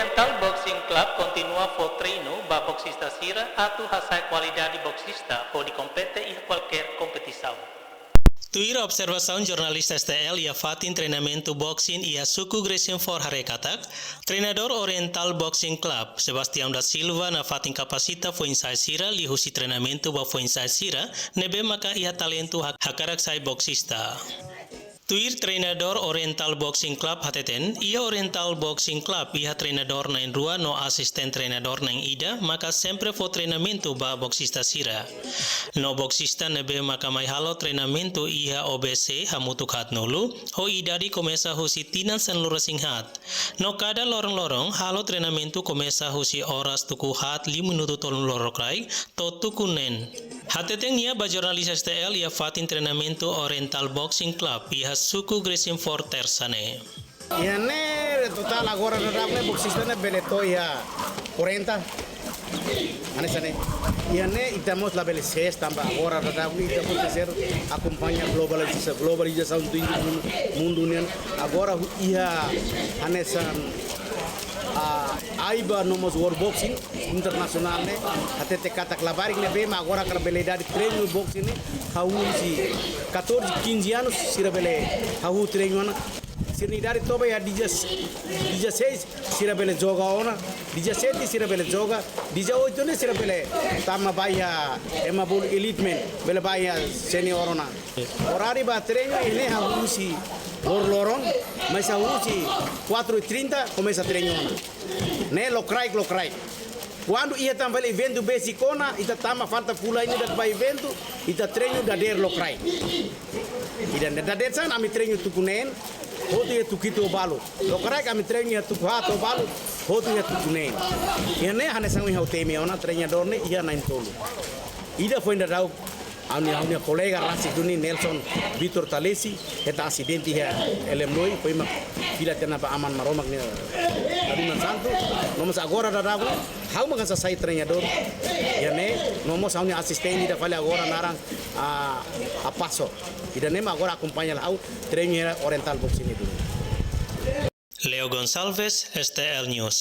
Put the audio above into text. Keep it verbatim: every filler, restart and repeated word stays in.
Oriental Boxing Club kontinua fó treinu ba boksista sira atu hasa'e kualidade boksista hodi kompete iha kualkér kompetisaun. Tuir observasaun jornalista S T L iha fatin treinamentu boxing iha suku Gresyenfort haree katak, treinadór Oriental Boxing Club, Sebastião da Silva, nafatin kapasita foin-sa'e sira liuhusi treinamentu ba foin-sa'e sira ne'ebé maka iha talentu hak-, hakarak sai boksista. Tuir treinadór Oriental Boxing Club hateten, iha Oriental Boxing Club iha treinadór na'in-rua no asistente treinadór na'in-ida, maka sempre fó treinamentu ba boksista sira. No boksista ne'ebé maka mai halo treinamentu iha O B C hamutuk haatnulu, ho idade komesa husi tinan sanulu-resin-haat. No kada loron-loron halo treinamentu komesa husi oras tuku haat liu minutu tolunulu lorokraik to'o tuku neen. Hateten nia ba jornalista S T L iha fatin treinamentu Oriental Boxing Club iha suku Gresyenfort Tersa ne'e. Iha ne'e totál agora daudaun ne'e boksista ne'e bele to'o iha quarenta. Hanesan ne'e. Iha ne'e ita mós labele sees tanba agora daudaun ne'e ita mós presiza akompaña globalizasaun, globalizasaun tuir mundu, mundu nian. Agora hu-, iha hanesan, ah, AIBA no mós World Boxing internasionál ne'e hatete katak labarik ne'ebé mak agora hakarak bele idade treinu boxing ne'e hahú husi catorze, quinze anos sira bele hahú treinu ona. Sira-nia idade to'o ba iha dezasseis, dezasseis sira bele joga ona, dezassete sira bele joga, dezoito ne'e sira bele tama ba iha ema bolu elite man, bele ba iha senior ona. Oráriu ba treinu ne'e hahú husi lor-, loron, mas hahú husi quatro e trinta komesa treinu ona. Ne'e lokraik, lokraik. Kuandu iha tan fali eventu besik ona, ita tama falta fulan ida ba eventu, ita treinu dadeer lokraik. Ida-ne'e dadeer-saan ami treinu tuku neen, hotu iha tuku hitu ho balu. Lokraik ami treinu iha tuku haat ho balu, hotu iha tuku neen. Iha ne'e hanesan ohin ha'u temi ona treinadór ne'e iha na'in-tolu. Ida foin daudaun ha'u-nia, ha'u-nia kolega rasik duni Nelson Vitor Talesi, hetan asidente iha Elemloi, foin mak fila tiha ona ba Aman Maromak nia ladún santu. No mós agora daudaun ha'u mak hanesan sai treinadór iha ne'e, no mós ha'u-nia asistente ida fali agora naran, ah, Apaso. Ida-ne'e mak agora akompaña ha'u treinu iha Oriental Boxing ne'e duni. Leo Gonçalves, S T L News.